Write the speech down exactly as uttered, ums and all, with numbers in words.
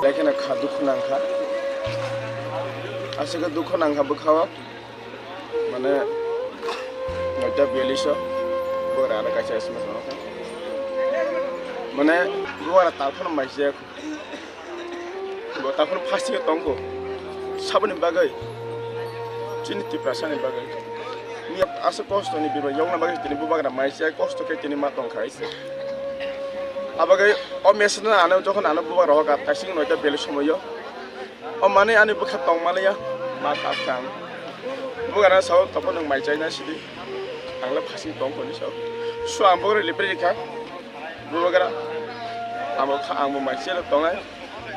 Lekheno kha dukhu nangkha. Aswkhe dukhu nangkha bwkhao. Mane noita biyallish o. Bubagra ano kaisa S M S rwkha. Mane bubagra talphano maijak. Bo talphano phasing tongkho. Saboni bagwi. Chini Tiprasani bagwi. Ni aswk kosto ni bibai yokna bagwi tini bubagra maijak kosto khe tini ma tongkha ise. Abagwi o message no ano jokhon ano bubagra hoka taising noita biyallish somoyo. O manwi ani bwkha tong manliya, ma kha kha ang. Bubagra sao, "Tobo nwng mai chaina sidi." Ang le phasing tong koni sao. So ang bubagra reply rikha. Bubagra amo kha, ang bo mai chela tongnai.